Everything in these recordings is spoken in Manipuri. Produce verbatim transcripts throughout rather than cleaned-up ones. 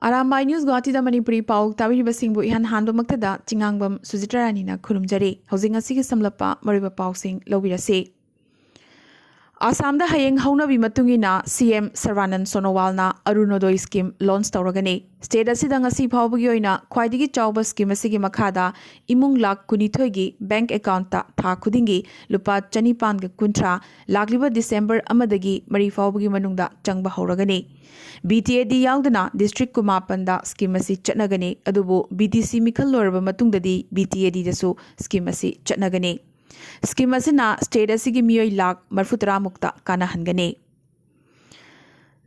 ꯑꯔꯥꯝꯕꯥꯏ ꯅ꯭ꯌꯨꯁ ꯒꯨꯋꯥꯍꯥꯇꯤꯗ ꯃꯅꯤꯄꯨꯔꯤ ꯄꯥꯎ ꯇꯥꯕꯤꯔꯤꯕꯁꯤꯡꯕꯨ ꯏꯍꯥꯟ ꯍꯥꯟꯕꯃꯛꯇꯗ ꯆꯤꯉꯥꯡꯕꯝ ꯁꯨꯖꯤꯇ꯭ꯔꯥ ꯔꯥꯅꯤꯅ ꯈꯨꯔꯨꯝꯖꯔꯤ꯫ ꯍꯧꯖꯤꯛ ꯉꯁꯤꯒꯤ ꯁꯝꯂꯞꯄ ꯃꯔꯨꯑꯣꯏꯕ ꯄꯥꯎꯁꯤꯡ ꯂꯧꯕꯤꯔꯁꯤ꯫ ꯑꯁꯥꯝꯗ ꯍꯌꯦꯡ ꯍꯧꯅꯕꯤ ꯃꯇꯨꯡ ꯏꯟꯅ ꯁꯤ ꯑꯦꯝ ꯁꯔꯕꯥꯅꯟ ꯁꯣꯅꯣꯋꯥꯜꯅ ꯑꯔꯨꯅꯣꯗꯣꯏ ꯁ꯭ꯀꯤꯝ ꯂꯣꯟꯆ ꯇꯧꯔꯒꯅꯤ꯫ ꯁ꯭ꯇꯦꯠ ꯑꯁꯤꯗ ꯉꯁꯤ ꯐꯥꯎꯕꯒꯤ ꯑꯣꯏꯅ ꯈ꯭ꯋꯥꯏꯗꯒꯤ ꯆꯥꯎꯕ ꯁ꯭ꯀꯤꯝ ꯑꯁꯤꯒꯤ ꯃꯈꯥꯗ ꯏꯃꯨꯡ ꯂꯥꯈ ꯀꯨꯟꯅꯤꯊꯣꯏꯒꯤ ꯕꯦꯡꯛ ꯑꯦꯀꯥꯎꯟꯠꯇ ꯊꯥ ꯈꯨꯗꯤꯡꯒꯤ ꯂꯨꯄꯥ ꯆꯅꯤꯄꯥꯟꯒ ꯀꯨꯟꯊ꯭ꯔꯥ ꯂꯥꯛꯂꯤꯕ ꯗꯤꯁꯦꯝꯕꯔ ꯑꯃꯗꯒꯤ ꯃꯔꯤ ꯐꯥꯎꯕꯒꯤ ꯃꯅꯨꯡꯗ ꯆꯪꯕ ꯍꯧꯔꯒꯅꯤ꯫ ꯕꯤ ꯇꯤ ꯑꯦ ꯗꯤ ꯌꯥꯎꯗꯅ ꯗꯤꯁꯇ꯭ꯔꯤꯛ ꯀꯨꯟꯃꯥꯄꯟꯗ ꯁ꯭ꯀꯤꯝ ꯑꯁꯤ ꯆꯠꯅꯒꯅꯤ, ꯑꯗꯨꯕꯨ ꯕꯤ ꯇꯤ ꯁꯤ ꯃꯤꯈꯜ ꯂꯣꯏꯔꯕ ꯃꯇꯨꯡꯗꯗꯤ ꯕꯤ ꯇꯤ ꯑꯦ ꯗꯤꯗꯁꯨ ꯁ꯭ꯀꯤꯝ ꯑꯁꯤ ꯆꯠꯅꯒꯅꯤ꯫ ꯁ꯭ꯀꯤꯝ ꯑꯁꯤꯅ ꯁ꯭ꯇꯦꯠ ꯑꯁꯤꯒꯤ ꯃꯤꯑꯣꯏ ꯂꯥꯈ ꯃꯔꯤꯐꯨꯇꯔꯥ ꯃꯨꯛꯇ ꯀꯥꯟꯅꯍꯟꯒꯅꯤ꯫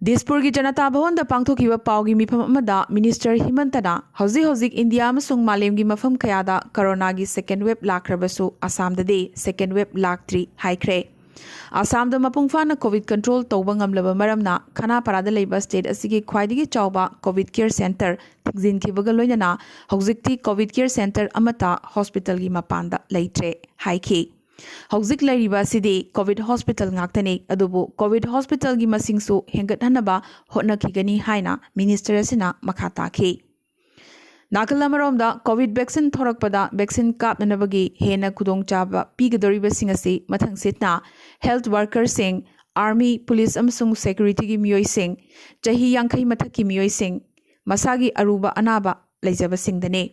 ꯗꯤꯁꯄꯨꯔꯒꯤ ꯖꯅꯇꯥ ꯚꯋꯟꯗ ꯄꯥꯡꯊꯣꯛꯈꯤꯕ ꯄꯥꯎꯒꯤ ꯃꯤꯐꯝ ꯑꯃꯗ ꯃꯤꯅꯤꯁꯇꯔ ꯍꯤꯃꯟꯇꯅ ꯍꯧꯖꯤꯛ ꯍꯧꯖꯤꯛ ꯏꯟꯗꯤꯌꯥ ꯑꯃꯁꯨꯡ ꯃꯥꯂꯦꯝꯒꯤ ꯃꯐꯝ ꯀꯌꯥꯗ ꯀꯣꯔꯣꯅꯥꯒꯤ ꯁꯦꯀꯦꯟ ꯋꯦꯕ ꯂꯥꯛꯈ꯭ꯔꯕꯁꯨ ꯑꯁꯥꯝꯗꯗꯤ ꯁꯦꯀꯦꯟ ꯋꯦꯕ ꯂꯥꯛꯇ꯭ꯔꯤ ꯍꯥꯏꯈ꯭ꯔꯦ꯫ ꯑꯁꯥꯝꯗ ꯃꯄꯨꯡ ꯐꯥꯅ ꯀꯣꯚꯤꯗ ꯀꯟꯇ꯭ꯔꯣꯜ ꯇꯧꯕ ꯉꯝꯂꯕ ꯃꯔꯝꯅ ꯈꯅꯥꯄꯥꯔꯥꯗ ꯂꯩꯕ ꯁ꯭ꯇꯦꯠ ꯑꯁꯤꯒꯤ ꯈ꯭ꯋꯥꯏꯗꯒꯤ ꯆꯥꯎꯕ ꯀꯣꯚꯤꯗ ꯀꯦꯌꯔ ꯁꯦꯟꯇꯔ ꯊꯤꯡꯖꯤꯟꯈꯤꯕꯒ ꯂꯣꯏꯅꯅ ꯍꯧꯖꯤꯛꯇꯤ ꯀꯣꯚꯤꯗ ꯀꯦꯌꯔ ꯁꯦꯟꯇꯔ ꯑꯃꯠꯇ ꯍꯣꯁꯄꯤꯇꯥꯜꯒꯤ ꯃꯄꯥꯟꯗ ꯂꯩꯇ꯭ꯔꯦ ꯍꯥꯏꯈꯤ꯫ ꯍꯧꯖꯤꯛ ꯂꯩꯔꯤꯕ ꯑꯁꯤꯗꯤ ꯀꯣꯚꯤꯗ ꯍꯣꯁꯄꯤꯇꯥꯜ ꯉꯥꯛꯇꯅꯤ, ꯑꯗꯨꯕꯨ ꯀꯣꯚꯤꯗ ꯍꯣꯁꯄꯤꯇꯥꯜꯒꯤ ꯃꯁꯤꯡꯁꯨ ꯍꯦꯟꯒꯠꯍꯟꯅꯕ ꯍꯣꯠꯅꯈꯤꯒꯅꯤ ꯍꯥꯏꯅ ꯃꯤꯅꯤꯁꯇꯔ ꯑꯁꯤꯅ ꯃꯈꯥ ꯇꯥꯈꯤ꯫ ꯅꯥꯀꯜ ꯑꯃꯔꯣꯝꯗ ꯀꯣꯚꯤꯗ ꯚꯦꯛꯁꯤꯟ ꯊꯣꯔꯛꯄꯗ ꯚꯦꯛꯁꯤꯟ ꯀꯥꯞꯅꯅꯕꯒꯤ ꯍꯦꯟꯅ ꯈꯨꯗꯣꯡꯆꯥꯕ ꯄꯤꯒꯗꯧꯔꯤꯕꯁꯤꯡ ꯑꯁꯤ ꯃꯊꯪꯁꯤꯠꯅ ꯍꯦꯜꯊ ꯋꯥꯔꯀꯔꯁꯤꯡ, ꯑꯥꯔꯃꯤ, ꯄꯨꯂꯤꯁ ꯑꯃꯁꯨꯡ ꯁꯦꯀ꯭ꯌꯨꯔꯤꯇꯤꯒꯤ ꯃꯤꯑꯣꯏꯁꯤꯡ, ꯆꯍꯤ ꯌꯥꯡꯈꯩ ꯃꯊꯛꯀꯤ ꯃꯤꯑꯣꯏꯁꯤꯡ, ꯃꯁꯥꯒꯤ ꯑꯔꯨꯕ ꯑꯅꯥꯕ ꯂꯩꯖꯕꯁꯤꯡꯗꯅꯤ꯫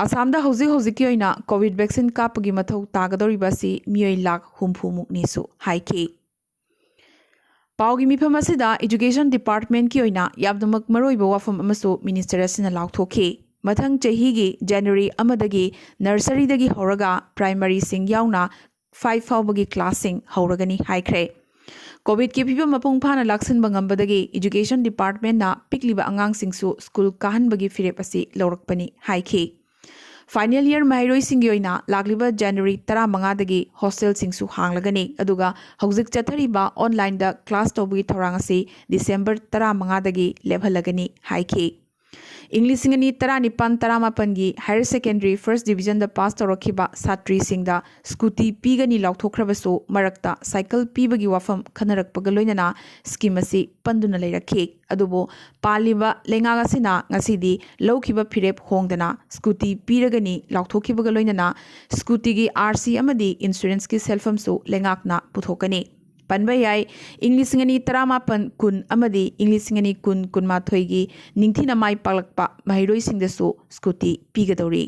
ꯑꯁꯥꯝꯗ ꯍꯧꯖꯤꯛ ꯍꯧꯖꯤꯛꯀꯤ ꯑꯣꯏꯅ ꯀꯣꯚꯤꯗ ꯚꯦꯛꯁꯤꯟ ꯀꯥꯞꯄꯒꯤ ꯃꯊꯧ ꯇꯥꯒꯗꯧꯔꯤꯕ ꯑꯁꯤ ꯃꯤꯑꯣꯏ ꯂꯥꯈ ꯍꯨꯝꯐꯨ ꯃꯨꯛꯅꯤꯁꯨ ꯍꯥꯏꯈꯤ꯫ ꯄꯥꯎꯒꯤ ꯃꯤꯐꯝ ꯑꯁꯤꯗ ꯏꯖꯨꯀꯦꯁꯟ ꯗꯤꯄꯥꯔꯠꯃꯦꯟꯠꯀꯤ ꯑꯣꯏꯅ ꯌꯥꯝꯅꯃꯛ ꯃꯔꯨꯑꯣꯏꯕ ꯋꯥꯐꯝ ꯑꯃꯁꯨ ꯃꯤꯅꯤꯁꯇꯔ ꯑꯁꯤꯅ ꯂꯥꯎꯊꯣꯛꯈꯤ꯫ ꯃꯊꯪ ꯆꯍꯤꯒꯤ ꯖꯅꯋꯥꯔꯤ ꯑꯃꯗꯒꯤ ꯅꯔꯁꯔꯤꯗꯒꯤ ꯍꯧꯔꯒ ꯄ꯭ꯔꯥꯏꯃꯔꯤꯁꯤꯡ ꯌꯥꯎꯅ ꯐꯥꯏꯚ ꯐꯥꯎꯕꯒꯤ ꯀ꯭ꯂꯥꯁꯁꯤꯡ ꯍꯧꯔꯒꯅꯤ ꯍꯥꯏꯈ꯭ꯔꯦ꯫ ꯀꯣꯚꯤꯗꯀꯤ ꯐꯤꯕꯝ ꯃꯄꯨꯡ ꯐꯥꯅ ꯂꯥꯛꯁꯤꯟꯕ ꯉꯝꯕꯗꯒꯤ ꯏꯖꯨꯀꯦꯁꯟ ꯗꯤꯄꯥꯔꯠꯃꯦꯟꯠꯅ ꯄꯤꯛꯂꯤꯕ ꯑꯉꯥꯡꯁꯤꯡꯁꯨ ꯁ꯭ꯀꯨꯜ ꯀꯥꯍꯟꯕꯒꯤ ꯐꯤꯔꯦꯞ ꯑꯁꯤ ꯂꯧꯔꯛꯄꯅꯤ ꯍꯥꯏꯈꯤ꯫ ꯐꯥꯏꯅꯦꯜ ꯏꯌꯔ ꯃꯍꯩꯔꯣꯏꯁꯤꯡꯒꯤ ꯑꯣꯏꯅ ꯂꯥꯛꯂꯤꯕ ꯖꯅꯋꯥꯔꯤ ꯇꯔꯥꯃꯉꯥꯗꯒꯤ ꯍꯣꯁꯇꯦꯜꯁꯤꯡꯁꯨ ꯍꯥꯡꯂꯒꯅꯤ, ꯑꯗꯨꯒ ꯍꯧꯖꯤꯛ ꯆꯠꯊꯔꯤꯕ ꯑꯣꯟꯂꯥꯏꯟꯗ ꯀ꯭ꯂꯥꯁ ꯇꯧꯕꯒꯤ ꯊꯧꯔꯥꯡ ꯑꯁꯤ ꯗꯤꯁꯦꯝꯕꯔ ꯇꯔꯥꯃꯉꯥꯗꯒꯤ ꯂꯦꯞꯍꯜꯂꯒꯅꯤ ꯍꯥꯏꯈꯤ꯫ ꯏꯪ ꯂꯤꯁꯤꯡ ꯑꯅꯤ ꯇꯔꯥꯅꯤꯄꯥꯟ ꯇꯔꯥꯃꯥꯄꯟꯒꯤ higher secondary first divisionꯗ pass ꯇꯧꯔꯛꯈꯤꯕ ꯁꯥꯇ꯭ꯔꯤꯁꯤꯡꯗ scooty ꯄꯤꯒꯅꯤ ꯂꯥꯎꯊꯣꯛꯈ꯭ꯔꯕꯁꯨ, ꯃꯔꯛꯇ cycle ꯄꯤꯕꯒꯤ ꯋꯥꯐꯝ ꯈꯟꯅꯔꯛꯄꯒ ꯂꯣꯏꯅꯅ scheme ꯑꯁꯤ ꯄꯟꯗꯨꯅ ꯂꯩꯔꯛꯈꯤ꯫ ꯑꯗꯨꯕꯨ ꯄꯥꯜꯂꯤꯕ ꯂꯩꯉꯥꯛ ꯑꯁꯤꯅ ꯉꯁꯤꯗꯤ ꯂꯧꯈꯤꯕ ꯐꯤꯔꯦꯞ ꯍꯣꯡꯗꯅ scooty ꯄꯤꯔꯒꯅꯤ ꯂꯥꯎꯊꯣꯛꯈꯤꯕꯒ ꯂꯣꯏꯅꯅ scootyꯒꯤ RC ꯑꯃꯗꯤ insuranceꯀꯤ ꯁꯦꯜꯐꯝꯁꯨ ꯂꯩꯉꯥꯛꯅ ꯄꯨꯊꯣꯛꯀꯅꯤ꯫ ꯄꯟꯕ ꯌꯥꯏ, ꯏꯪ ꯂꯤꯁꯤꯡ ꯑꯅꯤ ꯇꯔꯥꯃꯥꯄꯟ ꯀꯨꯟ ꯑꯃꯗꯤ ꯏꯪ ꯂꯤꯁꯤꯡ ꯑꯅꯤ ꯀꯨꯟ ꯀꯨꯟꯃꯥꯊꯣꯏꯒꯤ ꯅꯤꯡꯊꯤꯅ ꯃꯥꯏ ꯄꯥꯛꯂꯛꯄ ꯃꯍꯩꯔꯣꯏꯁꯤꯡꯗꯁꯨ scooty ꯄꯤꯒꯗꯧꯔꯤ꯫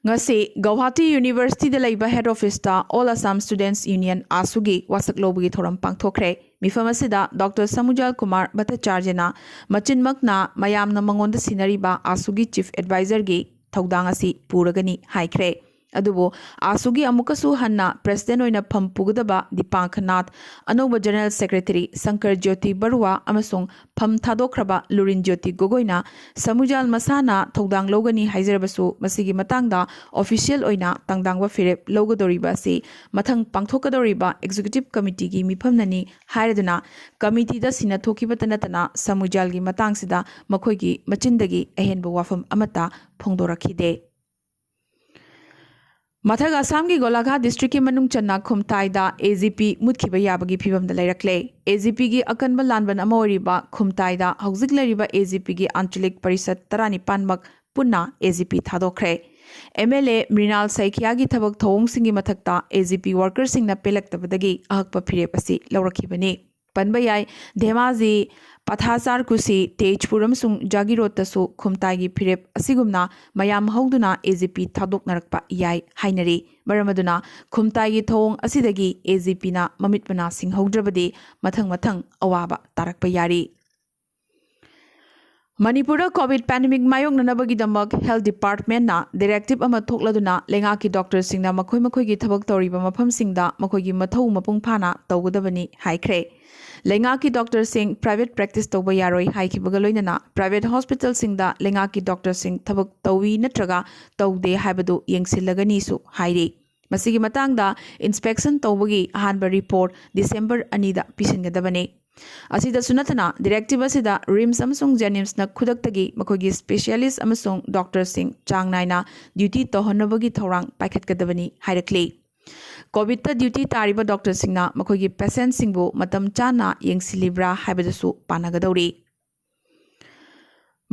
ꯉꯁꯤ ꯒꯧꯍꯥꯇꯤ ꯌꯨꯅꯤꯚꯔꯁꯤꯇꯤꯗ ꯂꯩꯕ head officeꯇ All Assam Students Union, AASUꯒꯤ ꯋꯥꯁꯛ ꯂꯧꯕꯒꯤ ꯊꯧꯔꯝ ꯄꯥꯡꯊꯣꯛꯈ꯭ꯔꯦ꯫ ꯃꯤꯐꯝ ꯑꯁꯤꯗ ꯗꯣꯛꯇꯔ ꯁꯃꯨꯖꯥꯜ ꯀꯨꯃꯥꯔ ꯚꯠꯇꯆꯥꯔꯖꯅ ꯃꯆꯤꯟꯃꯛꯅ ꯃꯌꯥꯝꯅ ꯃꯉꯣꯟꯗ ꯁꯤꯟꯅꯔꯤꯕ AASUꯒꯤ chief advisorꯒꯤ ꯊꯧꯗꯥꯡ ꯑꯁꯤ ꯄꯨꯔꯒꯅꯤ ꯍꯥꯏꯈ꯭ꯔꯦ꯫ ꯑꯗꯨꯕꯨ AASUꯒꯤ ꯑꯃꯨꯛꯀꯁꯨ ꯍꯟꯅ president ꯑꯣꯏꯅ ꯐꯝ ꯄꯨꯒꯗꯕ ꯗꯤꯄꯥꯡꯈ ꯅꯥꯊ, ꯑꯅꯧꯕ general secretary ꯁꯪꯀꯔ ꯖ꯭ꯌꯣꯇꯤ ꯕꯔꯨꯋꯥ ꯑꯃꯁꯨꯡ ꯐꯝ ꯊꯥꯗꯣꯛꯈ꯭ꯔꯕ ꯂꯨꯔꯤꯟ ꯖ꯭ꯌꯣꯇꯤ ꯒꯣꯒꯣꯏꯅ ꯁꯃꯨꯖꯥꯜ ꯃꯁꯥꯅ ꯊꯧꯗꯥꯡ ꯂꯧꯒꯅꯤ ꯍꯥꯏꯖꯔꯕꯁꯨ, ꯃꯁꯤꯒꯤ ꯃꯇꯥꯡꯗ official ꯑꯣꯏꯅ ꯇꯥꯡꯗꯥꯡꯕ ꯐꯤꯔꯦꯞ ꯂꯧꯒꯗꯧꯔꯤꯕ ꯑꯁꯤ ꯃꯊꯪ ꯄꯥꯡꯊꯣꯛꯀꯗꯧꯔꯤꯕ executive committeeꯒꯤ ꯃꯤꯐꯝꯅꯅꯤ ꯍꯥꯏꯔꯗꯨꯅ, committeeꯗ ꯁꯤꯟꯅ ꯊꯣꯛꯈꯤꯕꯇ ꯅꯠꯇꯅ ꯁꯃꯨꯖꯥꯜꯒꯤ ꯃꯇꯥꯡꯁꯤꯗ ꯃꯈꯣꯏꯒꯤ ꯃꯆꯤꯟꯗꯒꯤ ꯑꯍꯦꯟꯕ ꯋꯥꯐꯝ ꯑꯃꯠꯇ ꯐꯣꯡꯗꯣꯔꯛꯈꯤꯗꯦ꯫ ꯃꯊꯛ ꯑꯁꯥꯝꯒꯤ ꯒꯣꯂꯥꯘꯥꯠ districtꯀꯤ ꯃꯅꯨꯡ ꯆꯟꯅ ꯈꯨꯝꯇꯥꯏꯗ AGP ꯃꯨꯠꯈꯤꯕ ꯌꯥꯕꯒꯤ ꯐꯤꯕꯝꯗ ꯂꯩꯔꯛꯂꯦ꯫ AGPꯒꯤ ꯑꯀꯟꯕ ꯂꯥꯟꯕꯟ ꯑꯃ ꯑꯣꯏꯔꯤꯕ ꯈꯨꯝꯇꯥꯏꯗ ꯍꯧꯖꯤꯛ ꯂꯩꯔꯤꯕ AGPꯒꯤ ꯑꯟꯆꯂꯤꯛ ꯄꯔꯤꯁꯠ ꯇꯔꯥꯅꯤꯄꯥꯟꯃꯛ ꯄꯨꯟꯅ AGP ꯊꯥꯗꯣꯛꯈ꯭ꯔꯦ꯫ MLA ꯃ꯭ꯔꯤꯅꯥꯜ ꯁꯩꯈꯤꯌꯥꯒꯤ ꯊꯕꯛ ꯊꯧꯑꯣꯡꯁꯤꯡꯒꯤ ꯃꯊꯛꯇ AGP workerꯁꯤꯡꯅ ꯄꯦꯜꯂꯛꯇꯕꯗꯒꯤ ꯑꯍꯛꯄ ꯐꯤꯔꯦꯞ ꯑꯁꯤ ꯂꯧꯔꯛꯈꯤꯕꯅꯤ꯫ ꯄꯟꯕ ꯌꯥꯏ, ꯙꯦꯃꯥꯖꯤ, ꯄꯊꯥꯆꯥꯔ ꯀꯨꯁꯤ, ꯇꯦꯖꯄꯨꯔ ꯑꯃꯁꯨꯡ ꯖꯥꯒꯤꯔꯣꯠꯇꯁꯨ ꯈꯨꯝꯇꯥꯏꯒꯤ ꯐꯤꯔꯦꯞ ꯑꯁꯤꯒꯨꯝꯅ ꯃꯌꯥꯝ ꯍꯧꯗꯨꯅ AGP ꯊꯥꯗꯣꯛꯅꯔꯛꯄ ꯌꯥꯏ ꯍꯥꯏꯅꯔꯤ꯫ ꯃꯔꯝ ꯑꯗꯨꯅ ꯈꯨꯝꯇꯥꯏꯒꯤ ꯊꯧꯑꯣꯡ ꯑꯁꯤꯗꯒꯤ AGPꯅ ꯃꯃꯤꯠ ꯃꯅꯥ ꯁꯤꯡꯍꯧꯗ꯭ꯔꯕꯗꯤ ꯃꯊꯪ ꯃꯊꯪ ꯑꯋꯥꯕ ꯇꯥꯔꯛꯄ ꯌꯥꯔꯤ꯫ ꯃꯅꯤꯄꯨꯔꯗ COVID pandemic ꯃꯥꯌꯣꯛꯅꯅꯕꯒꯤꯗꯃꯛ health departmentꯅ directive ꯑꯃ ꯊꯣꯛꯂꯗꯨꯅ ꯂꯩꯉꯥꯛꯀꯤ doctorꯁꯤꯡꯅ ꯃꯈꯣꯏ ꯃꯈꯣꯏꯒꯤ ꯊꯕꯛ ꯇꯧꯔꯤꯕ ꯃꯐꯝꯁꯤꯡꯗ ꯃꯈꯣꯏꯒꯤ ꯃꯊꯧ ꯃꯄꯨꯡ ꯐꯥꯅ ꯇꯧꯒꯗꯕꯅꯤ ꯍꯥꯏꯈ꯭ꯔꯦ꯫ ꯂꯩꯉꯥꯛꯀꯤ doctorꯁꯤꯡ private practice ꯇꯧꯕ ꯌꯥꯔꯣꯏ ꯍꯥꯏꯈꯤꯕꯒ ꯂꯣꯏꯅꯅ private hospitalꯁꯤꯡꯗ ꯂꯩꯉꯥꯛꯀꯤ doctorꯁꯤꯡ ꯊꯕꯛ ꯇꯧꯏ ꯅꯠꯇ꯭ꯔꯒ ꯇꯧꯗꯦ ꯍꯥꯏꯕꯗꯨ ꯌꯦꯡꯁꯤꯜꯂꯒꯅꯤꯁꯨ ꯍꯥꯏꯔꯤ꯫ ꯃꯁꯤꯒꯤ ꯃꯇꯥꯡꯗ inspection ꯇꯧꯕꯒꯤ ꯑꯍꯥꯟꯕ report December ꯑꯅꯤꯗ ꯄꯤꯁꯤꯟꯒꯗꯕꯅꯤ꯫ ꯑꯁꯤꯗꯁꯨ ꯅꯠꯇꯅ, directive ꯑꯁꯤꯗ RIMS ꯑꯃꯁꯨꯡ JNIMSꯅ ꯈꯨꯗꯛꯇꯒꯤ ꯃꯈꯣꯏꯒꯤ specialist ꯑꯃꯁꯨꯡ doctorꯁꯤꯡ ꯆꯥꯡ ꯅꯥꯏꯅ duty ꯇꯧꯍꯟꯅꯕꯒꯤ ꯊꯧꯔꯥꯡ ꯄꯥꯏꯈꯠꯀꯗꯕꯅꯤ ꯍꯥꯏꯔꯛꯂꯤ꯫ COVIDꯇ duty ꯇꯥꯔꯤꯕ doctorꯁꯤꯡꯅ ꯃꯈꯣꯏꯒꯤ patientꯁꯤꯡꯕꯨ ꯃꯇꯝ ꯆꯥꯅ ꯌꯦꯡꯁꯤꯜꯂꯤꯕ꯭ꯔꯥ ꯍꯥꯏꯕꯗꯨꯁꯨ ꯄꯥꯟꯅꯒꯗꯧꯔꯤ꯫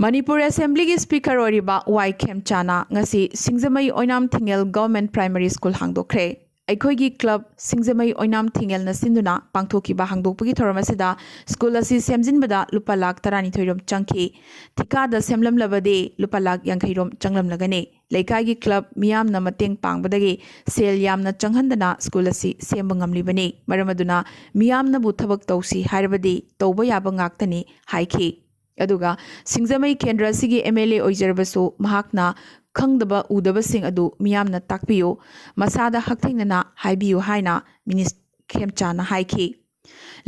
ꯃꯅꯤꯄꯨꯔ Assemblyꯒꯤ Speaker ꯑꯣꯏꯔꯤꯕ ꯋꯥꯏ ꯈꯦꯝꯆꯥꯅ ꯉꯁꯤ ꯁꯤꯡꯖꯃꯩ ꯑꯣꯏꯅꯥꯝ ꯊꯤꯡꯉꯦꯜ Government Primary School ꯍꯥꯡꯗꯣꯛꯈ꯭ꯔꯦ꯫ ꯑꯩꯈꯣꯏꯒꯤ club ꯁꯤꯡꯖꯃꯩ ꯑꯣꯏꯅꯥꯝ ꯊꯤꯡꯉꯦꯜꯅ ꯁꯤꯟꯗꯨꯅ ꯄꯥꯡꯊꯣꯛꯈꯤꯕ ꯍꯥꯡꯗꯣꯛꯄꯒꯤ ꯊꯧꯔꯝ ꯑꯁꯤꯗ school ꯑꯁꯤ ꯁꯦꯝꯖꯤꯟꯕꯗ ꯂꯨꯄꯥ ꯂꯥꯈ ꯇꯔꯥꯅꯤꯊꯣꯏ ꯔꯣꯝ ꯆꯪꯈꯤ꯫ ꯊꯤꯀꯥꯗ ꯁꯦꯝꯂꯝꯂꯕꯗꯤ ꯂꯨꯄꯥ ꯂꯥꯈ ꯌꯥꯡꯈꯩ ꯔꯣꯝ ꯆꯪꯂꯝꯂꯒꯅꯤ꯫ ꯂꯩꯀꯥꯏꯒꯤ club ꯃꯤꯌꯥꯝꯅ ꯃꯇꯦꯡ ꯄꯥꯡꯕꯗꯒꯤ ꯁꯦꯜ ꯌꯥꯝꯅ ꯆꯪꯍꯟꯗꯅ school ꯑꯁꯤ ꯁꯦꯝꯕ ꯉꯝꯂꯤꯕꯅꯤ꯫ ꯃꯔꯝ ꯑꯗꯨꯅ ꯃꯤꯌꯥꯝꯅꯕꯨ ꯊꯕꯛ ꯇꯧꯁꯤ ꯍꯥꯏꯔꯕꯗꯤ ꯇꯧꯕ ꯌꯥꯕ ꯉꯥꯛꯇꯅꯤ ꯍꯥꯏꯈꯤ꯫ ꯑꯗꯨꯒ ꯁꯤꯡꯖꯃꯩ ꯀꯦꯟꯗ꯭ꯔ ꯑꯁꯤꯒꯤ MLA ꯑꯣꯏꯖꯔꯕꯁꯨ ꯃꯍꯥꯛꯅ ꯈꯪꯗꯕ ꯎꯗꯕꯁꯤꯡ ꯑꯗꯨ ꯃꯤꯌꯥꯝꯅ ꯇꯥꯛꯄꯤꯌꯨ, ꯃꯁꯥꯗ ꯍꯛꯊꯦꯡꯅꯅ ꯍꯥꯏꯕꯤꯌꯨ ꯍꯥꯏꯅ Minister ꯈꯦꯝꯆꯥꯅ ꯍꯥꯏꯈꯤ꯫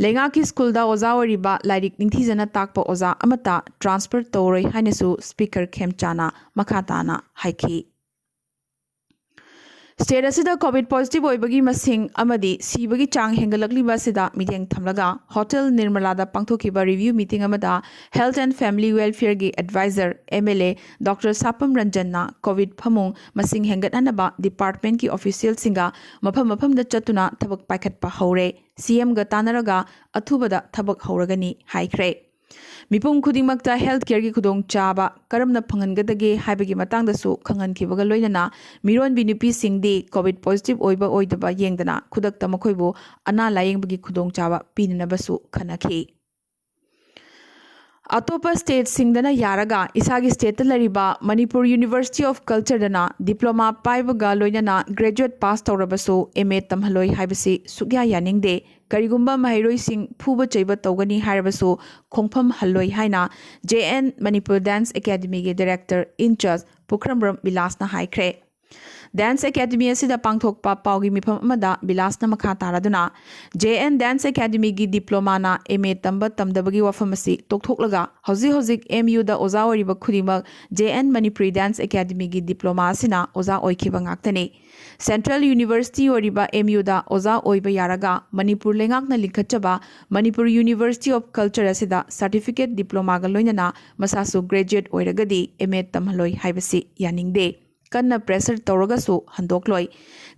ꯂꯩꯉꯥꯛꯀꯤ schoolꯗ ꯑꯣꯖꯥ ꯑꯣꯏꯔꯤꯕ ꯂꯥꯏꯔꯤꯛ ꯅꯤꯡꯊꯤꯖꯅ ꯇꯥꯛꯄ ꯑꯣꯖꯥ ꯑꯃꯠꯇ transfer ꯇꯧꯔꯣꯏ ꯍꯥꯏꯅꯁꯨ Speaker ꯈꯦꯝꯆꯥꯅ ꯃꯈꯥ ꯇꯥꯅ ꯍꯥꯏꯈꯤ꯫ State ꯑꯁꯤꯗ COVID positive ꯑꯣꯏꯕꯒꯤ ꯃꯁꯤꯡ ꯑꯃꯗꯤ ꯁꯤꯕꯒꯤ ꯆꯥꯡ ꯍꯦꯟꯒꯠꯂꯛꯂꯤꯕ ꯑꯁꯤꯗ ꯃꯤꯠꯌꯦꯡ ꯊꯝꯂꯒ Hotel ꯅꯤꯔꯃꯂꯥꯗ ꯄꯥꯡꯊꯣꯛꯈꯤꯕ review meeting ꯑꯃꯗ Health and Family Welfareꯒꯤ adviser MLA Doctor ꯁꯥꯄꯝ ꯔꯟꯖꯟꯅ COVID ꯐꯃꯨꯡ ꯃꯁꯤꯡ ꯍꯦꯟꯒꯠꯍꯟꯅꯕ departmentꯀꯤ officialꯁꯤꯡꯒ ꯃꯐꯝ ꯃꯐꯝꯗ ꯆꯠꯇꯨꯅ ꯊꯕꯛ ꯄꯥꯏꯈꯠꯄ ꯍꯧꯔꯦ꯫ CMꯒ ꯇꯥꯟꯅꯔꯒ ꯑꯊꯨꯕꯗ ꯊꯕꯛ ꯍꯧꯔꯒꯅꯤ ꯍꯥꯏꯈ꯭ꯔꯦ꯫ ꯃꯤꯄꯨꯝ ꯈꯨꯗꯤꯡꯃꯛꯇ health careꯒꯤ ꯈꯨꯗꯣꯡꯆꯥꯕ ꯀꯔꯝꯅ ꯐꯪꯍꯟꯒꯗꯒꯦ ꯍꯥꯏꯕꯒꯤ ꯃꯇꯥꯡꯗꯁꯨ ꯈꯪꯍꯟꯈꯤꯕꯒ ꯂꯣꯏꯅꯅ ꯃꯤꯔꯣꯟꯕꯤ ꯅꯨꯄꯤꯁꯤꯡꯗꯤ COVID positive ꯑꯣꯏꯕ ꯑꯣꯏꯗꯕ ꯌꯦꯡꯗꯅ ꯈꯨꯗꯛꯇ ꯃꯈꯣꯏꯕꯨ ꯑꯅꯥ ꯂꯥꯌꯦꯡꯕꯒꯤ ꯈꯨꯗꯣꯡꯆꯥꯕ ꯄꯤꯅꯅꯕꯁꯨ ꯈꯟꯅꯈꯤ꯫ ꯑꯇꯣꯞꯄ stateꯁꯤꯡꯗꯅ ꯌꯥꯔꯒ ꯏꯁꯥꯒꯤ stateꯇ ꯂꯩꯔꯤꯕ Manipur University of Cultureꯗꯅ diploma ꯄꯥꯏꯕꯒ ꯂꯣꯏꯅꯅ graduate pass ꯇꯧꯔꯕꯁꯨ MA ꯇꯝꯍꯜꯂꯣꯏ ꯍꯥꯏꯕꯁꯤ ꯁꯨꯛꯌꯥ ꯌꯥꯅꯤꯡꯗꯦ꯫ ꯀꯔꯤꯒꯨꯝꯕ ꯃꯍꯩꯔꯣꯏꯁꯤꯡ ꯐꯨꯕ ꯆꯩꯕ ꯇꯧꯒꯅꯤ ꯍꯥꯏꯔꯕꯁꯨ ꯈꯣꯡꯐꯝ ꯍꯜꯂꯣꯏ ꯍꯥꯏꯅ JN Manipur Dance Academyꯒꯤ director in charge ꯄꯨꯈ꯭ꯔꯝꯕ꯭ꯔꯝ ꯕꯤꯂꯥꯁꯅ ꯍꯥꯏꯈ꯭ꯔꯦ꯫ Dance Academy ꯑꯁꯤꯗ ꯄꯥꯡꯊꯣꯛꯄ ꯄꯥꯎꯒꯤ ꯃꯤꯐꯝ ꯑꯃꯗ ꯕꯤꯂꯥꯁꯅ ꯃꯈꯥ ꯇꯥꯔꯗꯨꯅ, J N Dance Academyꯒꯤ ꯗꯤꯄ꯭ꯂꯣꯃꯥꯅ M A ꯇꯝꯕ ꯇꯝꯗꯕꯒꯤ ꯋꯥꯐꯝ ꯑꯁꯤ ꯇꯣꯛꯊꯣꯛꯂꯒ, ꯍꯧꯖꯤꯛ ꯍꯧꯖꯤꯛ M Uꯗ ꯑꯣꯖꯥ ꯑꯣꯏꯔꯤꯕ ꯈꯨꯗꯤꯡꯃꯛ J N Manipuri Dance Academyꯒꯤ ꯗꯤꯄ꯭ꯂꯣꯃꯥ ꯑꯁꯤꯅ ꯑꯣꯖꯥ ꯑꯣꯏꯈꯤꯕ ꯉꯥꯛꯇꯅꯤ꯫ Central University ꯑꯣꯏꯔꯤꯕ M Uꯗ ꯑꯣꯖꯥ ꯑꯣꯏꯕ ꯌꯥꯔꯒ, ꯃꯅꯤꯄꯨꯔ ꯂꯩꯉꯥꯛꯅ ꯂꯤꯡꯈꯠꯆꯕ Manipur University of Culture ꯑꯁꯤꯗ certificate ꯗꯤꯄ꯭ꯂꯣꯃꯥꯒ ꯂꯣꯏꯅꯅ ꯃꯁꯥꯁꯨ graduate ꯑꯣꯏꯔꯒꯗꯤ M A ꯇꯝꯍꯜꯂꯣꯏ ꯍꯥꯏꯕꯁꯤ ꯌꯥꯅꯤꯡꯗꯦ꯫ ꯀꯟꯅ pressure ꯇꯧꯔꯒꯁꯨ ꯍꯟꯗꯣꯛꯂꯣꯏ꯫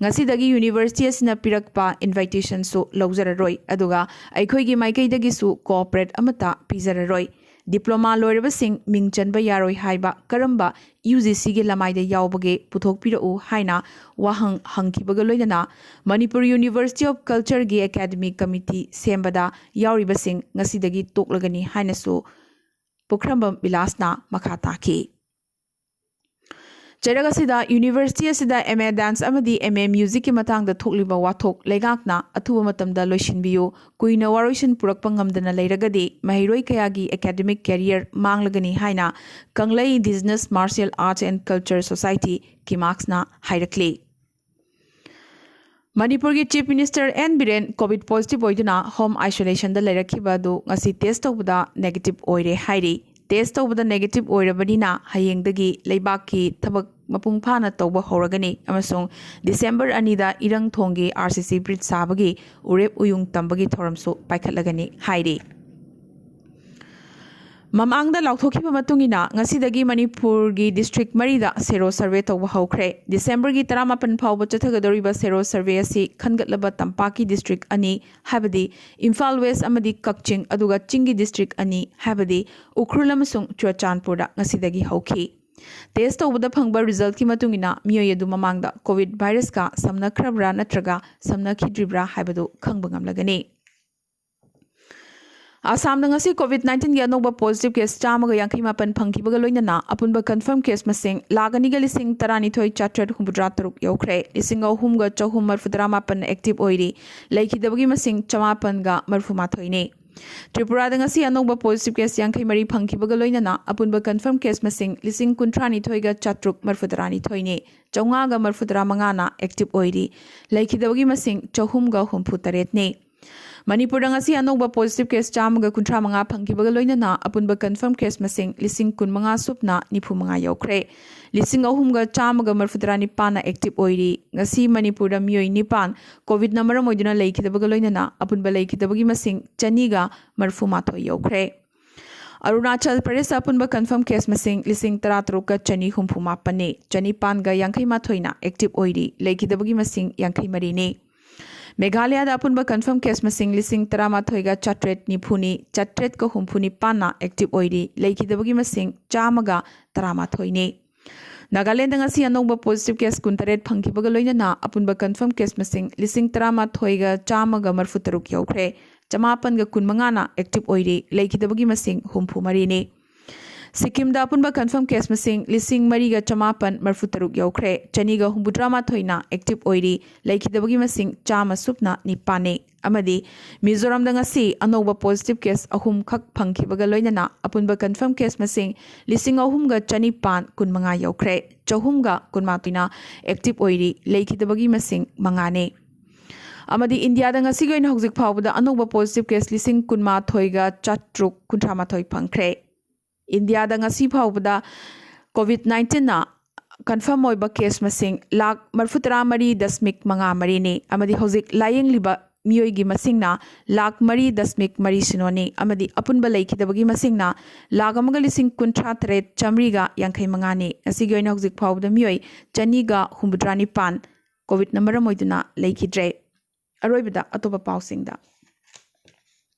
ꯉꯁꯤꯗꯒꯤ university ꯑꯁꯤꯅ ꯄꯤꯔꯛꯄ invitationꯁꯨ ꯂꯧꯖꯔꯔꯣꯏ, ꯑꯗꯨꯒ ꯑꯩꯈꯣꯏꯒꯤ ꯃꯥꯏꯀꯩꯗꯒꯤꯁꯨ cooperate ꯑꯃꯠꯇ ꯄꯤꯖꯔꯔꯣꯏ꯫ ꯗꯤꯄ꯭ꯂꯣꯃꯥ ꯂꯣꯏꯔꯕꯁꯤꯡ ꯃꯤꯡ ꯆꯟꯕ ꯌꯥꯔꯣꯏ ꯍꯥꯏꯕ ꯀꯔꯝꯕ UGCꯒꯤ ꯂꯃꯥꯏꯗ ꯌꯥꯎꯕꯒꯦ ꯄꯨꯊꯣꯛꯄꯤꯔꯛꯎ ꯍꯥꯏꯅ ꯋꯥꯍꯪ ꯍꯪꯈꯤꯕꯒ ꯂꯣꯏꯅꯅ, Manipur University of Cultureꯒꯤ academic committee ꯁꯦꯝꯕꯗ ꯌꯥꯎꯔꯤꯕꯁꯤꯡ ꯉꯁꯤꯗꯒꯤ ꯇꯣꯛꯂꯒꯅꯤ ꯍꯥꯏꯅꯁꯨ ꯄꯨꯈ꯭ꯔꯝꯕꯝ ꯕꯤꯂꯥꯁꯅ ꯃꯈꯥ ꯇꯥꯈꯤ꯫ ꯆꯩꯔꯛ ꯑꯁꯤꯗ university ꯑꯁꯤꯗ M A Dance ꯑꯃꯗꯤ M A Musicꯀꯤ ꯃꯇꯥꯡꯗ ꯊꯣꯛꯂꯤꯕ ꯋꯥꯊꯣꯛ ꯂꯩꯉꯥꯛꯅ ꯑꯊꯨꯕ ꯃꯇꯝꯗ ꯂꯣꯏꯁꯤꯟꯕꯤꯌꯨ꯫ ꯀꯨꯏꯅ ꯋꯥꯔꯣꯏꯁꯤꯟ ꯄꯨꯔꯛꯄ ꯉꯝꯗꯅ ꯂꯩꯔꯒꯗꯤ ꯃꯍꯩꯔꯣꯏ ꯀꯌꯥꯒꯤ academic career ꯃꯥꯡꯂꯒꯅꯤ ꯍꯥꯏꯅ ꯀꯪꯂꯩ Indigenous Martial Arts and Culture Society, ꯀꯤꯃꯥꯛꯁꯅ ꯍꯥꯏꯔꯛꯂꯤ꯫ ꯃꯅꯤꯄꯨꯔꯒꯤ Chief Minister N Biren COVID positive ꯑꯣꯏꯗꯨꯅ home isolationꯗ ꯂꯩꯔꯛꯈꯤꯕ ꯑꯗꯨ ꯉꯁꯤ test ꯇꯧꯕꯗ negative ꯑꯣꯏꯔꯦ ꯍꯥꯏꯔꯤ꯫ Test ꯇꯧꯕꯗ negative ꯑꯣꯏꯔꯕꯅꯤꯅ ꯍꯌꯦꯡꯗꯒꯤ ꯂꯩꯕꯥꯛꯀꯤ ꯊꯕꯛ ꯃꯄꯨꯡ ꯐꯥꯅ ꯇꯧꯕ ꯍꯧꯔꯒꯅꯤ ꯑꯃꯁꯨꯡ December ꯑꯅꯤꯗ ꯏꯔꯪꯊꯣꯡꯒꯤ RCC bridge ꯁꯥꯕꯒꯤ ꯎꯔꯦꯞ ꯎꯌꯨꯡ ꯇꯝꯕꯒꯤ ꯊꯧꯔꯝꯁꯨ ꯄꯥꯏꯈꯠꯂꯒꯅꯤ ꯍꯥꯏꯔꯤ꯫ ꯃꯃꯥꯡꯗ ꯂꯥꯎꯊꯣꯛꯈꯤꯕ ꯃꯇꯨꯡ ꯏꯟꯅ ꯉꯁꯤꯗꯒꯤ ꯃꯅꯤꯄꯨꯔꯒꯤ district ꯃꯔꯤꯗ sero survey ꯇꯧꯕ ꯍꯧꯈ꯭ꯔꯦ꯫ Decemberꯒꯤ ꯇꯔꯥꯃꯥꯄꯟ ꯐꯥꯎꯕ ꯆꯠꯊꯒꯗꯧꯔꯤꯕ sero survey ꯑꯁꯤ ꯈꯟꯒꯠꯂꯕ ꯇꯝꯄꯥꯛꯀꯤ district ꯑꯅꯤ, ꯍꯥꯏꯕꯗꯤ ꯏꯝꯐꯥꯜ West ꯑꯃꯗꯤ ꯀꯛꯆꯤꯡ, ꯑꯗꯨꯒ ꯆꯤꯡꯒꯤ district ꯑꯅꯤ, ꯍꯥꯏꯕꯗꯤ ꯎꯈ꯭ꯔꯨꯜ ꯑꯃꯁꯨꯡ ꯆꯨꯔꯆꯥꯟꯄꯨꯔꯗ ꯉꯁꯤꯗꯒꯤ ꯍꯧꯈꯤ꯫ Test ꯇꯧꯕꯗ ꯐꯪꯕ resultꯀꯤ ꯃꯇꯨꯡ ꯏꯟꯅ ꯃꯤꯑꯣꯏ ꯑꯗꯨ ꯃꯃꯥꯡꯗ COVID virusꯀ ꯁꯝꯅꯈ꯭ꯔꯕ꯭ꯔꯥ ꯅꯠꯇ꯭ꯔꯒ ꯁꯝꯅꯈꯤꯗ꯭ꯔꯤꯕ꯭ꯔꯥ ꯍꯥꯏꯕꯗꯨ ꯈꯪꯕ ꯉꯝꯂꯒꯅꯤ꯫ ꯑꯁꯥꯝꯗ ꯉꯁꯤ COVID nineteenꯒꯤ ꯑꯅꯧꯕ positive case ꯆꯥꯝꯃꯒ ꯌꯥꯡꯈꯩ ꯃꯥꯄꯟ ꯐꯪꯈꯤꯕꯒ ꯂꯣꯏꯅꯅ ꯑꯄꯨꯟꯕ confirm case ꯃꯁꯤꯡ ꯂꯥꯈ ꯑꯅꯤꯒ ꯂꯤꯁꯤꯡ ꯇꯔꯥꯅꯤꯊꯣꯏ ꯆꯥꯇ꯭ꯔꯦꯠ ꯍꯨꯝꯐꯨꯇꯔꯥ ꯇꯔꯨꯛ ꯌꯧꯈ꯭ꯔꯦ꯫ ꯂꯤꯁꯤꯡ ꯑꯍꯨꯝꯒ ꯆꯍꯨꯝ ꯃꯔꯤꯐꯨꯇꯔꯥ ꯃꯥꯄꯟ active ꯑꯣꯏꯔꯤ꯫ ꯂꯩꯈꯤꯗꯕꯒꯤ ꯃꯁꯤꯡ ꯆꯃꯥꯄꯟꯒ ꯃꯔꯤꯐꯨꯃꯥꯊꯣꯏꯅꯤ꯫ ꯇ꯭ꯔꯤꯄꯨꯔꯥꯗ ꯉꯁꯤ ꯑꯅꯧꯕ positive case ꯌꯥꯡꯈꯩ ꯃꯔꯤ ꯐꯪꯈꯤꯕꯒ ꯂꯣꯏꯅꯅ ꯑꯄꯨꯟꯕ confirm case ꯃꯁꯤꯡ ꯂꯤꯁꯤꯡ ꯀꯨꯟꯊ꯭ꯔꯥ ꯅꯤꯊꯣꯏꯒ ꯆꯥꯇ꯭ꯔꯨꯛ ꯃꯔꯤꯐꯨ ꯇꯔꯥꯅꯤꯊꯣꯏꯅꯤ꯫ ꯆꯥꯝꯃꯉꯥꯒ ꯃꯔꯤꯐꯨ ꯇꯔꯥ ꯃꯉꯥꯅ active ꯑꯣꯏꯔꯤ꯫ ꯂꯩꯈꯤꯗꯕꯒꯤ ꯃꯁꯤꯡ ꯆꯍꯨꯝꯒ ꯍꯨꯝꯐꯨ ꯇꯔꯦꯠꯅꯤ꯫ ꯃꯅꯤꯄꯨꯔꯗ ꯉꯁꯤ ꯑꯅꯧꯕ positive case ꯆꯥꯝꯃꯒ ꯀꯨꯟꯊ꯭ꯔꯥ ꯃꯉꯥ ꯐꯪꯈꯤꯕꯒ ꯂꯣꯏꯅꯅ ꯑꯄꯨꯟꯕ confirm case ꯃꯁꯤꯡ ꯂꯤꯁꯤꯡ ꯀꯨꯟꯃꯉꯥ ꯁꯨꯞꯅ ꯅꯤꯐꯨ ꯃꯉꯥ ꯌꯧꯈ꯭ꯔꯦ꯫ ꯂꯤꯁꯤꯡ ꯑꯍꯨꯝꯒ ꯆꯥꯝꯃꯒ ꯃꯔꯤꯐꯨ ꯇꯔꯥ ꯅꯤꯄꯥꯟꯅ active ꯑꯣꯏꯔꯤ꯫ ꯉꯁꯤ ꯃꯅꯤꯄꯨꯔꯗ ꯃꯤꯑꯣꯏ ꯅꯤꯄꯥꯟ COVIDꯅ ꯃꯔꯝ ꯑꯣꯏꯗꯨꯅ ꯂꯩꯈꯤꯗꯕꯒ ꯂꯣꯏꯅꯅ ꯑꯄꯨꯟꯕ ꯂꯩꯈꯤꯗꯕꯒꯤ ꯃꯁꯤꯡ ꯆꯅꯤꯒ ꯃꯔꯤꯐꯨ ꯃꯥꯊꯣꯏ ꯌꯧꯈ꯭ꯔꯦ꯫ ꯑꯔꯨꯅꯥꯆꯜ ꯄ꯭ꯔꯗꯦꯁꯇ ꯑꯄꯨꯟꯕ confirm case ꯃꯁꯤꯡ ꯂꯤꯁꯤꯡ ꯇꯔꯥꯇꯔꯨꯛꯀ ꯆꯅꯤ ꯍꯨꯝꯐꯨ ꯃꯥꯄꯟꯅꯤ꯫ ꯆꯅꯤꯄꯥꯟꯒ ꯌꯥꯡꯈꯩ ꯃꯥꯊꯣꯏꯅ active ꯑꯣꯏꯔꯤ꯫ ꯂꯩꯈꯤꯗꯕꯒꯤ ꯃꯁꯤꯡ ꯌꯥꯡꯈꯩ ꯃꯔꯤꯅꯤ꯫ ꯃꯦꯘꯥꯂꯌꯥꯗ ꯑꯄꯨꯟꯕ confirm case ꯃꯁꯤꯡ ꯂꯤꯁꯤꯡ ꯇꯔꯥꯃꯥꯊꯣꯏꯒ ꯆꯥꯇ꯭ꯔꯦꯠ ꯅꯤꯐꯨꯅꯤ꯫ ꯆꯥꯇ꯭ꯔꯦꯠꯀ ꯍꯨꯝꯐꯨ ꯅꯤꯄꯥꯟꯅ active ꯑꯣꯏꯔꯤ꯫ ꯂꯩꯈꯤꯗꯕꯒꯤ ꯃꯁꯤꯡ ꯆꯥꯝꯃꯒ ꯇꯔꯥꯃꯥꯊꯣꯏꯅꯤ꯫ ꯅꯥꯒꯥꯂꯦꯟꯗ ꯉꯁꯤ ꯑꯅꯧꯕ positive case ꯀꯨꯟꯇꯔꯦꯠ ꯐꯪꯈꯤꯕꯒ ꯂꯣꯏꯅꯅ ꯑꯄꯨꯟꯕ confirm case ꯃꯁꯤꯡ ꯂꯤꯁꯤꯡ ꯇꯔꯥꯃꯥꯊꯣꯏꯒ ꯆꯥꯝꯃꯒ ꯃꯔꯤꯐꯨ ꯇꯔꯨꯛ ꯌꯧꯈ꯭ꯔꯦ꯫ ꯆꯃꯥꯄꯟꯒ ꯀꯨꯟꯃꯉꯥꯅ active ꯑꯣꯏꯔꯤ꯫ ꯂꯩꯈꯤꯗꯕꯒꯤ ꯃꯁꯤꯡ ꯍꯨꯝꯐꯨ ꯃꯔꯤꯅꯤ꯫ ꯁꯤꯛꯀꯤꯝꯗ ꯑꯄꯨꯟꯕ confirm case ꯃꯁꯤꯡ ꯂꯤꯁꯤꯡ ꯃꯔꯤꯒ ꯆꯃꯥꯄꯟ ꯃꯔꯤꯐꯨ ꯇꯔꯨꯛ ꯌꯧꯈ꯭ꯔꯦ꯫ ꯆꯅꯤꯒ ꯍꯨꯝꯐꯨꯇꯔꯥ ꯃꯥꯊꯣꯏꯅ active ꯑꯣꯏꯔꯤ꯫ ꯂꯩꯈꯤꯗꯕꯒꯤ ꯃꯁꯤꯡ ꯆꯥꯝꯃ ꯁꯨꯞꯅ ꯅꯤꯄꯥꯟꯅꯤ꯫ ꯑꯃꯗꯤ ꯃꯤꯖꯣꯔꯥꯝꯗ ꯉꯁꯤ ꯑꯅꯧꯕ positive case ꯑꯍꯨꯝꯈꯛ ꯐꯪꯈꯤꯕꯒ ꯂꯣꯏꯅꯅ ꯑꯄꯨꯟꯕ confirm case ꯃꯁꯤꯡ ꯂꯤꯁꯤꯡ ꯑꯍꯨꯝꯒ ꯆꯅꯤꯄꯥꯟ ꯀꯨꯟꯃꯉꯥ ꯌꯧꯈ꯭ꯔꯦ꯫ ꯆꯍꯨꯝꯒ ꯀꯨꯟꯃꯥꯊꯣꯏꯅ active ꯑꯣꯏꯔꯤ꯫ ꯂꯩꯈꯤꯗꯕꯒꯤ ꯃꯁꯤꯡ ꯃꯉꯥꯅꯤ꯫ ꯑꯃꯗꯤ ꯏꯟꯗꯤꯌꯥꯗ ꯉꯁꯤꯒꯤ ꯑꯣꯏꯅ ꯍꯧꯖꯤꯛ ꯐꯥꯎꯕꯗ ꯑꯅꯧꯕ positive case ꯂꯤꯁꯤꯡ ꯀꯨꯟꯃꯥꯊꯣꯏꯒ ꯆꯥꯇ꯭ꯔꯨꯛ ꯀꯨꯟꯊ꯭ꯔꯥ ꯃꯥꯊꯣꯏ ꯐꯪꯈ꯭ꯔꯦ꯫ ꯏꯟꯗꯤꯌꯥꯗ ꯉꯁꯤ ꯐꯥꯎꯕꯗ COVID nineteenꯅ confirm ꯑꯣꯏꯕ case ꯃꯁꯤꯡ ꯂꯥꯈ ꯃꯔꯤꯐꯨꯇꯔꯥ ꯃꯔꯤ ꯗꯁꯃꯤꯛ ꯃꯉꯥ ꯃꯔꯤꯅꯤ꯫ ꯑꯃꯗꯤ ꯍꯧꯖꯤꯛ ꯂꯥꯌꯦꯡꯂꯤꯕ ꯃꯤꯑꯣꯏꯒꯤ ꯃꯁꯤꯡꯅ ꯂꯥꯈ ꯃꯔꯤ ꯗꯁꯃꯤꯛ ꯃꯔꯤ ꯁꯤꯅꯣꯅꯤ꯫ ꯑꯃꯗꯤ ꯑꯄꯨꯟꯕ ꯂꯩꯈꯤꯗꯕꯒꯤ ꯃꯁꯤꯡꯅ ꯂꯥꯈ ꯑꯃꯒ ꯂꯤꯁꯤꯡ ꯀꯨꯟꯊ꯭ꯔꯥ ꯇꯔꯦꯠ ꯆꯥꯃꯔꯤꯒ ꯌꯥꯡꯈꯩ ꯃꯉꯥꯅꯤ꯫ ꯉꯁꯤꯒꯤ ꯑꯣꯏꯅ ꯍꯧꯖꯤꯛ ꯐꯥꯎꯕꯗ ꯃꯤꯑꯣꯏ ꯆꯅꯤꯒ ꯍꯨꯝꯐꯨꯇꯔꯥ ꯅꯤꯄꯥꯟ COVIDꯅ ꯃꯔꯝ ꯑꯣꯏꯗꯨꯅ ꯂꯩꯈꯤꯗ꯭ꯔꯦ꯫ ꯑꯔꯣꯏꯕꯗ ꯑꯇꯣꯞꯄ ꯄꯥꯎꯁꯤꯡꯗ꯫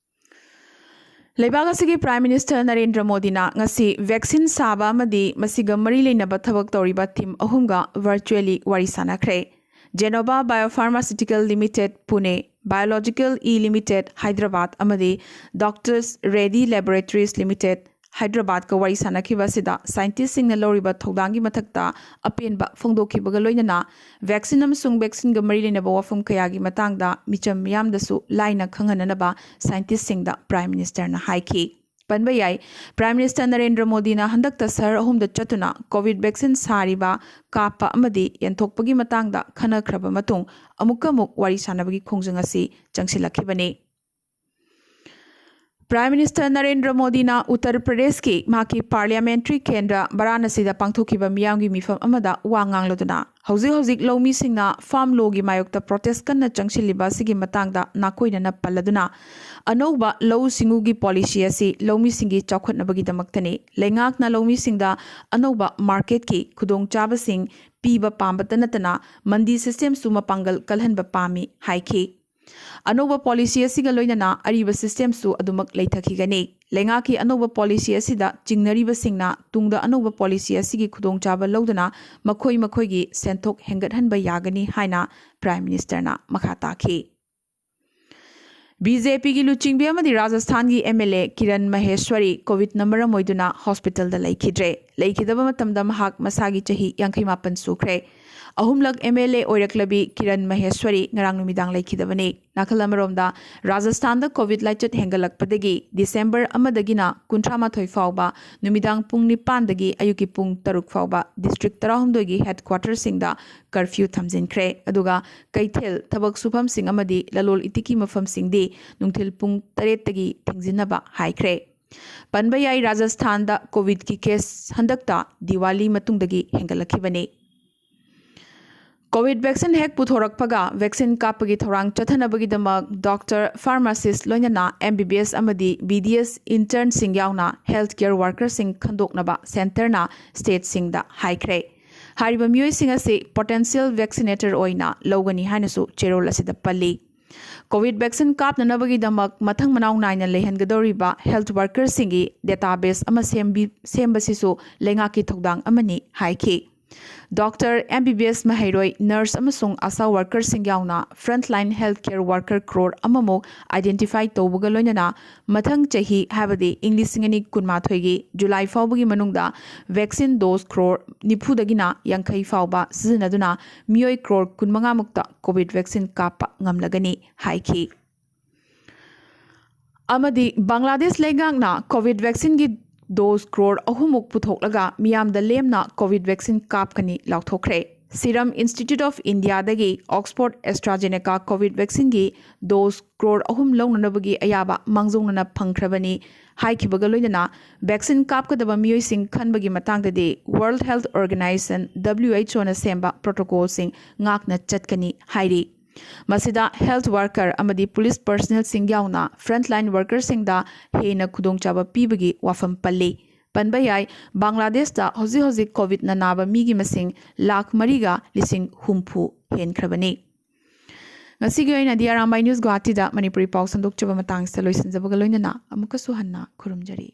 ꯂꯩꯕꯥꯛ ꯑꯁꯤꯒꯤ Prime Minister ꯅꯔꯦꯟꯗ꯭ꯔ ꯃꯣꯗꯤꯅ ꯉꯁꯤ vaccine ꯁꯥꯕ ꯑꯃꯗꯤ ꯃꯁꯤꯒ ꯃꯔꯤ ꯂꯩꯅꯕ ꯊꯕꯛ ꯇꯧꯔꯤꯕ team ꯑꯍꯨꯝꯒ virtually ꯋꯥꯔꯤ ꯁꯥꯟꯅꯈ꯭ꯔꯦ꯫ Genova Biopharmaceutical Limited, Pune, Biological E Limited, Hyderabad, ꯑꯃꯗꯤ Doctors Reddy Laboratories Limited, ꯍꯥꯏꯗ꯭ꯔꯕꯥꯗꯀ ꯋꯥꯔꯤ ꯁꯥꯟꯅꯈꯤꯕ ꯑꯁꯤꯗ scientistꯁꯤꯡꯅ ꯂꯧꯔꯤꯕ ꯊꯧꯗꯥꯡꯒꯤ ꯃꯊꯛꯇ ꯑꯄꯦꯟꯕ ꯐꯣꯡꯗꯣꯛꯈꯤꯕꯒ ꯂꯣꯏꯅꯅ vaccine ꯑꯃꯁꯨꯡ vaccineꯒ ꯃꯔꯤ ꯂꯩꯅꯕ ꯋꯥꯐꯝ ꯀꯌꯥꯒꯤ ꯃꯇꯥꯡꯗ ꯃꯤꯆꯝ ꯃꯤꯌꯥꯝꯗꯁꯨ ꯂꯥꯏꯅ ꯈꯪꯍꯟꯅꯅꯕ scientistꯁꯤꯡꯗ Prime Ministerꯅ ꯍꯥꯏꯈꯤ꯫ ꯄꯟꯕ ꯌꯥꯏ, Prime Minister ꯅꯔꯦꯟꯗ꯭ꯔ ꯃꯣꯗꯤꯅ ꯍꯟꯗꯛꯇ ꯁꯍꯔ ꯑꯍꯨꯝꯗ ꯆꯠꯇꯨꯅ COVID vaccine ꯁꯥꯔꯤꯕ, ꯀꯥꯞꯄ ꯑꯃꯗꯤ ꯌꯦꯟꯊꯣꯛꯄꯒꯤ ꯃꯇꯥꯡꯗ ꯈꯟꯅꯈ꯭ꯔꯕ ꯃꯇꯨꯡ ꯑꯃꯨꯛꯀ ꯑꯃꯨꯛ ꯋꯥꯔꯤ ꯁꯥꯟꯅꯕꯒꯤ ꯈꯣꯡꯖꯪ ꯑꯁꯤ ꯆꯪꯁꯤꯜꯂꯛꯈꯤꯕꯅꯤ꯫ Prime Minister ꯅꯔꯦꯟꯗ꯭ꯔ ꯃꯣꯗꯤꯅ ꯎꯠꯇꯔ ꯄ꯭ꯔꯗꯦꯁꯀꯤ ꯃꯍꯥꯛꯀꯤ parliamentary ꯀꯦꯟꯗ꯭ꯔ ꯕꯔꯥꯅꯁꯤꯗ ꯄꯥꯡꯊꯣꯛꯈꯤꯕ ꯃꯤꯌꯥꯝꯒꯤ ꯃꯤꯐꯝ ꯑꯃꯗ ꯋꯥ ꯉꯥꯡꯂꯗꯨꯅ, ꯍꯧꯖꯤꯛ ꯍꯧꯖꯤꯛ ꯂꯧꯃꯤꯁꯤꯡꯅ farm lawꯒꯤ ꯃꯥꯌꯣꯛꯇ protest ꯀꯟꯅ ꯆꯪꯁꯤꯜꯂꯤꯕ ꯑꯁꯤꯒꯤ ꯃꯇꯥꯡꯗ ꯅꯥꯀꯣꯏꯅꯅ ꯄꯜꯂꯗꯨꯅ, ꯑꯅꯧꯕ ꯂꯧꯎ ꯁꯤꯡꯎꯒꯤ policy ꯑꯁꯤ ꯂꯧꯃꯤꯁꯤꯡꯒꯤ ꯆꯥꯎꯈꯠꯅꯕꯒꯤꯗꯃꯛꯇꯅꯤ꯫ ꯂꯩꯉꯥꯛꯅ ꯂꯧꯃꯤꯁꯤꯡꯗ ꯑꯅꯧꯕ marketꯀꯤ ꯈꯨꯗꯣꯡꯆꯥꯕꯁꯤꯡ ꯄꯤꯕ ꯄꯥꯝꯕꯇ ꯅꯠꯇꯅ ꯃꯟꯗꯤ systemꯁꯨ ꯃꯄꯥꯡꯒꯜ ꯀꯜꯍꯟꯕ ꯄꯥꯝꯃꯤ ꯍꯥꯏꯈꯤ꯫ ꯑꯅꯧꯕ policy ꯑꯁꯤꯒ ꯂꯣꯏꯅꯅ ꯑꯔꯤꯕ systemꯁꯨ ꯑꯗꯨꯃꯛ ꯂꯩꯊꯈꯤꯒꯅꯤ꯫ ꯂꯩꯉꯥꯛꯀꯤ ꯑꯅꯧꯕ policy ꯑꯁꯤꯗ ꯆꯤꯡꯅꯔꯤꯕꯁꯤꯡꯅ ꯇꯨꯡꯗ ꯑꯅꯧꯕ policy ꯑꯁꯤꯒꯤ ꯈꯨꯗꯣꯡꯆꯥꯕ ꯂꯧꯗꯨꯅ ꯃꯈꯣꯏ ꯃꯈꯣꯏꯒꯤ ꯁꯦꯟꯊꯣꯛ ꯍꯦꯟꯒꯠꯍꯟꯕ ꯌꯥꯒꯅꯤ ꯍꯥꯏꯅ Prime Ministerꯅ ꯃꯈꯥ ꯇꯥꯈꯤ꯫ BJPꯒꯤ ꯂꯨꯆꯤꯡꯕꯤ ꯑꯃꯗꯤ ꯔꯥꯖꯁꯊꯥꯟꯒꯤ MLA ꯀꯤꯔꯟ ꯃꯍꯦꯁ꯭ꯋꯔꯤ COVIDꯅ ꯃꯔꯝ ꯑꯣꯏꯗꯨꯅ hospitalꯗ ꯂꯩꯈꯤꯗ꯭ꯔꯦ꯫ ꯂꯩꯈꯤꯗꯕ ꯃꯇꯝꯗ ꯃꯍꯥꯛ ꯃꯁꯥꯒꯤ ꯆꯍꯤ ꯌꯥꯡꯈꯩ ꯃꯥꯄꯟ ꯁꯨꯈ꯭ꯔꯦ꯫ ꯑꯍꯨꯝꯂꯛ MLA ꯑꯣꯏꯔꯛꯂꯕꯤ ꯀꯤꯔꯟ ꯃꯍꯦꯁ꯭ꯋꯔꯤ ꯉꯔꯥꯡ ꯅꯨꯃꯤꯗꯥꯡ ꯂꯩꯈꯤꯗꯕꯅꯤ꯫ ꯅꯥꯀꯜ ꯑꯃꯔꯣꯝꯗ, ꯔꯥꯖꯁꯊꯥꯟꯗ COVID ꯂꯥꯏꯆꯠ ꯍꯦꯟꯒꯠꯂꯛꯄꯗꯒꯤ ꯗꯤꯁꯦꯝꯕꯔ ꯑꯃꯗꯒꯤꯅ ꯀꯨꯟꯊ꯭ꯔꯥꯃꯥꯊꯣꯏ ꯐꯥꯎꯕ ꯅꯨꯃꯤꯗꯥꯡ ꯄꯨꯡ ꯅꯤꯄꯥꯟꯗꯒꯤ ꯑꯌꯨꯛꯀꯤ ꯄꯨꯡ ꯇꯔꯨꯛ ꯐꯥꯎꯕ district ꯇꯔꯥꯍꯨꯝꯗꯣꯏꯒꯤ headquarterꯁꯤꯡꯗ curfew ꯊꯝꯖꯤꯟꯈ꯭ꯔꯦ꯫ ꯑꯗꯨꯒ ꯀꯩꯊꯦꯜ, ꯊꯕꯛ ꯁꯨꯐꯝꯁꯤꯡ ꯑꯃꯗꯤ ꯂꯂꯣꯜ ꯏꯇꯤꯛꯀꯤ ꯃꯐꯝꯁꯤꯡꯗꯤ ꯅꯨꯡꯊꯤꯜ ꯄꯨꯡ ꯇꯔꯦꯠꯇꯒꯤ ꯊꯤꯡꯖꯤꯟꯅꯕ ꯍꯥꯏꯈ꯭ꯔꯦ꯫ ꯄꯟꯕ ꯌꯥꯏ, ꯔꯥꯖꯁꯊꯥꯟꯗ COVIDꯀꯤ case ꯍꯟꯗꯛꯇ ꯗꯤꯋꯥꯂꯤ ꯃꯇꯨꯡꯗꯒꯤ ꯍꯦꯟꯒꯠꯂꯛꯈꯤꯕꯅꯤ꯫ COVID vaccine ꯍꯦꯛ ꯄꯨꯊꯣꯔꯛꯄꯒ vaccine ꯀꯥꯞꯄꯒꯤ ꯊꯧꯔꯥꯡ ꯆꯠꯊꯅꯕꯒꯤꯗꯃꯛ doctor, pharmacist ꯂꯣꯏꯅꯅ MBBS ꯑꯃꯗꯤ BDS internꯁꯤꯡ ꯌꯥꯎꯅ healthcare workerꯁꯤꯡ ꯈꯟꯗꯣꯛꯅꯕ centreꯅ stateꯁꯤꯡꯗ ꯍꯥꯏꯈ꯭ꯔꯦ꯫ ꯍꯥꯏꯔꯤꯕ ꯃꯤꯑꯣꯏꯁꯤꯡ ꯑꯁꯤ potential vaccinator ꯑꯣꯏꯅ ꯂꯧꯒꯅꯤ ꯍꯥꯏꯅꯁꯨ ꯆꯦꯔꯣꯜ ꯑꯁꯤꯗ ꯄꯜꯂꯤ꯫ COVID vaccine ꯀꯥꯞꯅꯅꯕꯒꯤꯗꯃꯛ ꯃꯊꯪ ꯃꯅꯥꯎ ꯅꯥꯏꯅ ꯂꯩꯍꯟꯒꯗꯧꯔꯤꯕ health workerꯁꯤꯡꯒꯤ database ꯑꯃ ꯁꯦꯝꯕꯤ-, ꯁꯦꯝꯕꯁꯤꯁꯨ ꯂꯩꯉꯥꯛꯀꯤ ꯊꯧꯗꯥꯡ ꯑꯃꯅꯤ ꯍꯥꯏꯈꯤ꯫ ꯗꯣꯛꯇꯔ, ꯑꯦꯝ ꯕꯤ ꯕꯤ ꯑꯦꯁ ꯃꯍꯩꯔꯣꯏ, ꯅꯔꯁ ꯑꯃꯁꯨꯡ ꯑꯥꯁꯥ ꯋꯥꯔꯀꯔꯁꯤꯡ ꯌꯥꯎꯅ frontline healthcare worker ꯀ꯭ꯔꯣꯔ ꯑꯃꯃꯨꯛ identify ꯇꯧꯕꯒ ꯂꯣꯏꯅꯅ ꯃꯊꯪ ꯆꯍꯤ, ꯍꯥꯏꯕꯗꯤ ꯏꯪ ꯂꯤꯁꯤꯡ ꯑꯅꯤ ꯀꯨꯟꯃꯥꯊꯣꯏꯒꯤ ꯖꯨꯂꯥꯏ ꯐꯥꯎꯕꯒꯤ ꯃꯅꯨꯡꯗ vaccine dose ꯀ꯭ꯔꯣꯔ ꯅꯤꯐꯨꯗꯒꯤꯅ ꯌꯥꯡꯈꯩ ꯐꯥꯎꯕ ꯁꯤꯖꯤꯟꯅꯗꯨꯅ ꯃꯤꯑꯣꯏ ꯀ꯭ꯔꯣꯔ ꯀꯨꯟꯃꯉꯥ ꯃꯨꯛꯇ COVID vaccine ꯀꯥꯞꯄ ꯉꯝꯂꯒꯅꯤ ꯍꯥꯏꯈꯤ꯫ ꯑꯃꯗꯤ ꯕꯪꯒ꯭ꯂꯥꯗꯦꯁ ꯂꯩꯉꯥꯛꯅ COVID vaccineꯒꯤ dose ꯀ꯭ꯔꯣꯔ ꯑꯍꯨꯝꯃꯨꯛ ꯄꯨꯊꯣꯛꯂꯒ ꯃꯤꯌꯥꯝꯗ ꯂꯦꯝꯅ COVID vaccine ꯀꯥꯞꯀꯅꯤ ꯂꯥꯎꯊꯣꯛꯈ꯭ꯔꯦ꯫ Serum Institute of Indiaꯗꯒꯤ Oxford AstraZeneca COVID vaccineꯒꯤ dose crore ꯑꯍꯨꯝ ꯂꯧꯅꯅꯕꯒꯤ ꯑꯌꯥꯕ ꯃꯥꯡꯖꯧꯅꯅ ꯐꯪꯈ꯭ꯔꯕꯅꯤ ꯍꯥꯏꯈꯤꯕꯒ ꯂꯣꯏꯅꯅ vaccine ꯀꯥꯞꯀꯗꯕ ꯃꯤꯑꯣꯏꯁꯤꯡ ꯈꯟꯕꯒꯤ ꯃꯇꯥꯡꯗꯗꯤ World Health Organization, WHOꯅ ꯁꯦꯝꯕ protocolꯁꯤꯡ ꯉꯥꯛꯅ ꯆꯠꯀꯅꯤ ꯍꯥꯏꯔꯤ꯫ ꯃꯁꯤꯗ health worker ꯑꯃꯗꯤ police personnelꯁꯤꯡ ꯌꯥꯎꯅ frontline workerꯁꯤꯡꯗ ꯍꯦꯟꯅ ꯈꯨꯗꯣꯡꯆꯥꯕ ꯄꯤꯕꯒꯤ ꯋꯥꯐꯝ ꯄꯜꯂꯤ꯫ ꯄꯟꯕ ꯌꯥꯏ, ꯕꯪꯒ꯭ꯂꯥꯗꯦꯁꯇ ꯍꯧꯖꯤꯛ ꯍꯧꯖꯤꯛ COVIDꯅ ꯅꯥꯕ ꯃꯤꯒꯤ ꯃꯁꯤꯡ ꯂꯥꯈ ꯃꯔꯤꯒ ꯂꯤꯁꯤꯡ ꯍꯨꯝꯐꯨ ꯍꯦꯟꯈ꯭ꯔꯕꯅꯤ꯫ ꯉꯁꯤꯒꯤ ꯑꯣꯏꯅꯗꯤ ꯑꯔꯥꯝꯕꯥꯏ ꯅ꯭ꯌꯨꯁ ꯒꯨꯋꯥꯍꯥꯇꯤꯗ ꯃꯅꯤꯄꯨꯔꯤ ꯄꯥꯎ ꯁꯟꯗꯣꯛꯆꯕ ꯃꯇꯥꯡꯁꯤꯗ ꯂꯣꯏꯁꯤꯟꯖꯕꯒ ꯂꯣꯏꯅꯅ ꯑꯃꯨꯛꯀꯁꯨ ꯍꯟꯅ ꯈꯨꯔꯨꯝꯖꯔꯤ꯫